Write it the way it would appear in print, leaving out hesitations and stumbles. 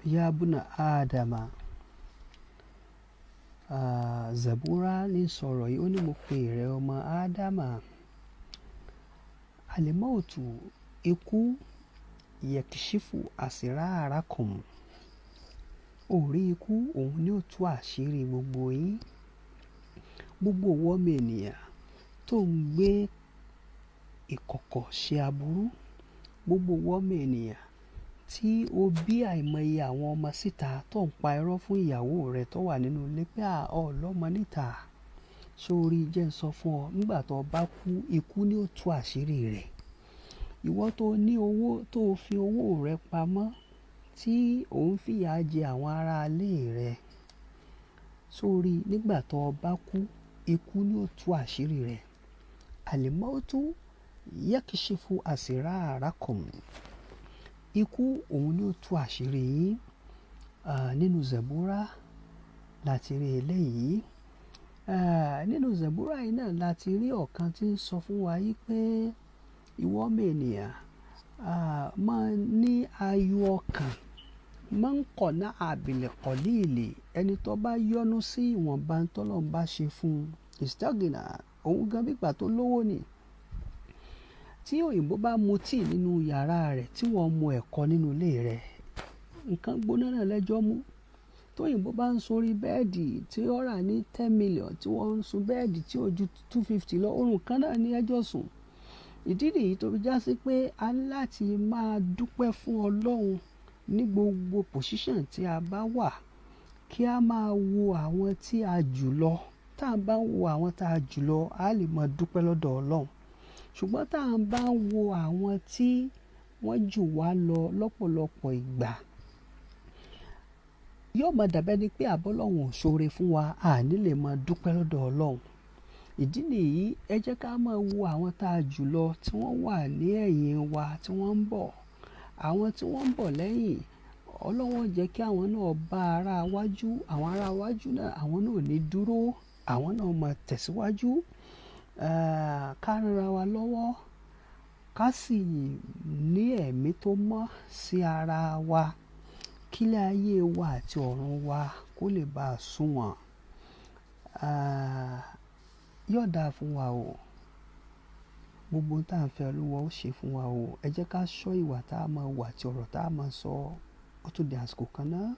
Ya buna Adama. Zabura ní sọ̀rọ̀ yìí, ó ní mo pe ìrẹ ọmọ Ádámà. Alimautu, ikú, yekishifu asirarakum. Ó rí ikú, òun ni ó tú àṣírí gbogbo yín. Gbogbo ìwọ ọmọ ènìyàn tó ń gbé ìkọ̀kọ̀ ṣe aburú. Gbogbo ìwọ ọmọ ènìyàn tí o bí àìmọye àwọn ọmọ síta tó ń pa irọ́ fún ìyàwó rẹ tó wà nínú ilé pé à ọ lọ́mọ níta. Sórí, jẹ́ ń sọ fún ọ, nígbà tó bá kú, ikú ni ó tú àṣírí rẹ̀. Ìwọ tó ní owó tó fi owó rẹ pamọ́ tí ò ń fìyà jẹ àwọn ará ilé rẹ. Sórí, nígbà tó bá kú, ikú ni ó tú àṣírí rẹ̀. Alimautu yakishifu asirarakum. Ikú òun ni ó tú àṣírí yín. Nínú Zabura láti rí eléyìí. Nínú Zabura yìí náà láti rí ọ̀kan tí ń sọ fún wa yí pé ìwọ ọmọ ènìyàn, máa ní ayọ̀ ọkàn. Man qana'a bil qalili. Ẹni tó bá yọ́nú sí ìwọ̀nba tí Ọlọ́run bá ṣe fún un, istaghna, òun gan bí ìgbà tó lówó ni. Tí òyìnbó bá mu tíì nínú yàrá rẹ̀ tí wọ́n mu ẹ̀kọ nínú ilé rẹ̀, nǹkan gbóná náà lẹ́jọ́ mú. Tí òyìnbó bá ń sórí bẹ́ẹ̀dì tí ó rà ní 10 million tí wọ́n ń sun bẹ́ẹ̀dì tí ó ju 250 lọ, orun kan náà ni ẹjọ́ sùn. Ìdí nìyí tó fi jásí pé a ní láti máa dúpẹ́ fún Ọlọ́run ní gbogbo position tí a bá wà, kí a máa wo àwọn tí a jù lọ. Tí a bá ń wo àwọn tí a jù lọ, a lè máa dúpẹ́ lọ́dọ̀ Ọlọ́run. Ṣùgbọ́n tí a bá ń wo àwọn tí wọ́n jù wá lọ lọ́pọ̀lọpọ̀ ìgbà, yóò máa dàbí ẹni pé àbí Ọlọ́run ò ṣoore fún wa, a ní lè máa dúpẹ́ lọ́dọ̀ Ọlọ́run. Ìdí nìyí, ẹ jẹ́ ká máa wo àwọn tí a jù lọ tí wọ́n wà ní ẹ̀yìn wa tí wọ́n ń bọ̀. Àwọn tí wọ́n ń bọ̀ lẹ́yìn, Ọlọ́run ó jẹ́ kí àwọn náà bá ara wájú. Àwọn ará wájú náà, àwọn náà ò ní dúró, àwọn náà máa tẹ̀síwájú. Ká ran wa lọ́wọ́, ká sì ní ẹ̀mí tó mọ́ sí ara wa, kí ilé ayé wa àti ọ̀run wa kó lè bá sunwọ̀n. Yóò dáa fún wa o. Gbogbo ohun tí à ń fẹ́ Olúwa ó ṣe fún wa o. Ẹ jẹ́ ká ṣọ́ ìwà tá a máa wà àti ọ̀rọ̀ tá a máa sọ. Ó tún di àsìkò kan náà.